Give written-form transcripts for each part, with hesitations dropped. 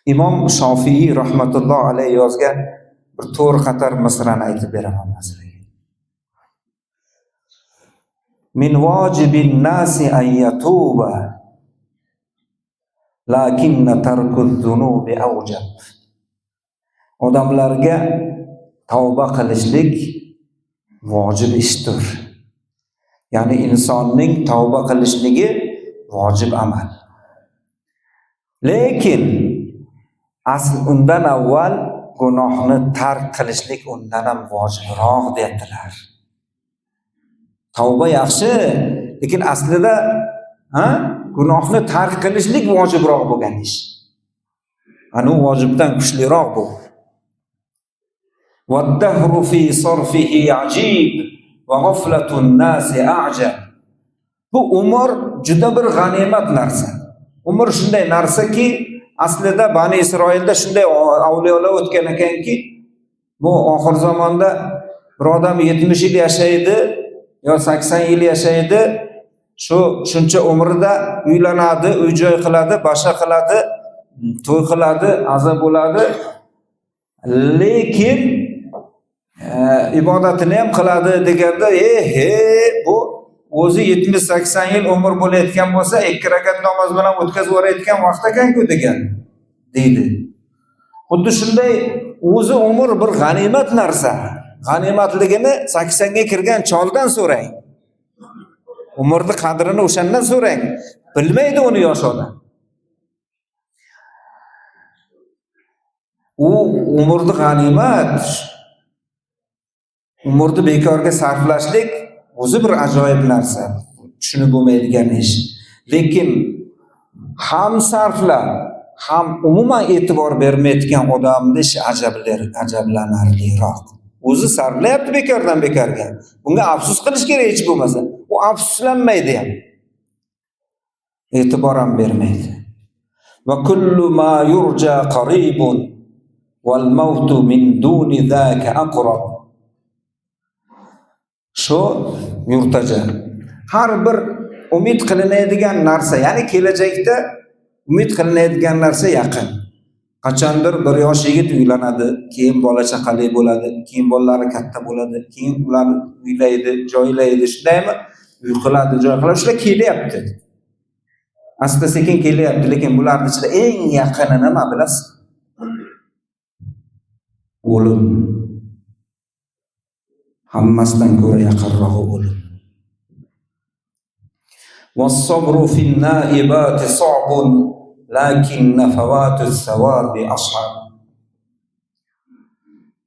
Imom Shofiiy rahmatulloh alayhi yozgan bir to'rt qator misrani aytib beraman sizlarga. Min vajibin nasi an yatuba lakinna tarku zunubi awjab. Odamlarga tavba qilishlik vojib ishdir. Ya'ni insonning tavba qilishligi vojib amal. Lekin asl undan avval gunohni tark qilishlik undan ham vojibroq deyaptilar. Tavba yaxshi, lekin aslida gunohni tark qilishlik vojibroq bo'lgan ish. Ana u vojibdan kuchliroq bu. وَالدَّهْرُ فِي صَرْفِهِ عَجِيبٌ وَغَفْلَةُ النَّاسِ أَعْجَبُ. Bu umr juda bir g'animat narsa. Umr shunday narsaki, aslida Bani Isroilda shunday avliyolar o'tgan ekanki, bu oxir zamonda bir odam 70 yil yashaydi yo 80 yil yashaydi, shu shuncha umrida uylanadi, uy-joy qiladi, basha qiladi, to'y qiladi, aza bo'ladi. Lekin ibodatini ham qiladi deganda, bu o'zi 70-80 yil umr bo'layotgan bo'lsa, 2 rakat namoz bilan o'tkazib yuborayotgan vaqt ekan-ku degan deydi. Xuddi shunday o'zi umr bir g'animat narsa. G'animatligini 80 ga kirgan choldan so'rang. Umrni qadrini o'shandan so'rang. Bilmaydi uni yosh odam. U umrni g'animat, umrni bekorga sarflashlik o'zi bir ajoyib narsa, tushunib bo'lmaydigan ish. Lekin ham sarflab, ham umuman e'tibor bermayotgan odamni ishi ajablanarliroq. O'zi sarflayapti bekordan bekorga. Bunga afsus qilish kerak hech bo'lmasa. U afsuslanmaydi ham. E'tibor ham bermaydi. Va kullu ma yurja qaribun wal mautu min duni zaka aqrab. Shu yurtaja. Har bir umid qilinadigan narsa, ya'ni kelajakda umid qilinadigan narsa yaqin. Qachondir bir yosh yigit uylanadi, keyin bola chaqali bo'ladi, keyin bolalari katta bo'ladi, keyin ularni uylaydi, joylaydi, shundaymi? Uy qiladi, joy qiladi, shular kelyapti. Asta sekin kelyapti, lekin bularning ichida eng yaqini nima bilasiz? O'lim. Hammasidan ko'ra yaqinrog'i o'lim. Was-sabru fin-naibati sa'bun lakinna fawatu as-sawabi ashab.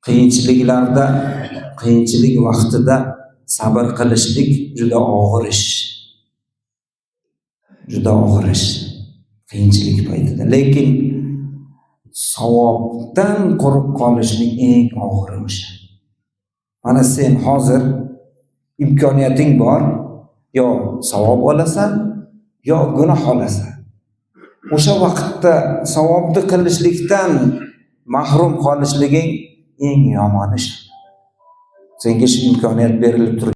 Qiyinchiliklarda, qiyinchilik vaqtida sabr qilishlik juda og'ir ish. Juda og'ir ish qiyinchilik paytida. Lekin savobdan quruq qolishlik eng og'iri o'sha. Mana sen hozir imkoniyating bor, yo savob olasan, yo gunoh olasan. O'sha vaqtda savobni qilishlikdan mahrum qolishliging eng yomon ish. Senga shu imkoniyat berilib turgan.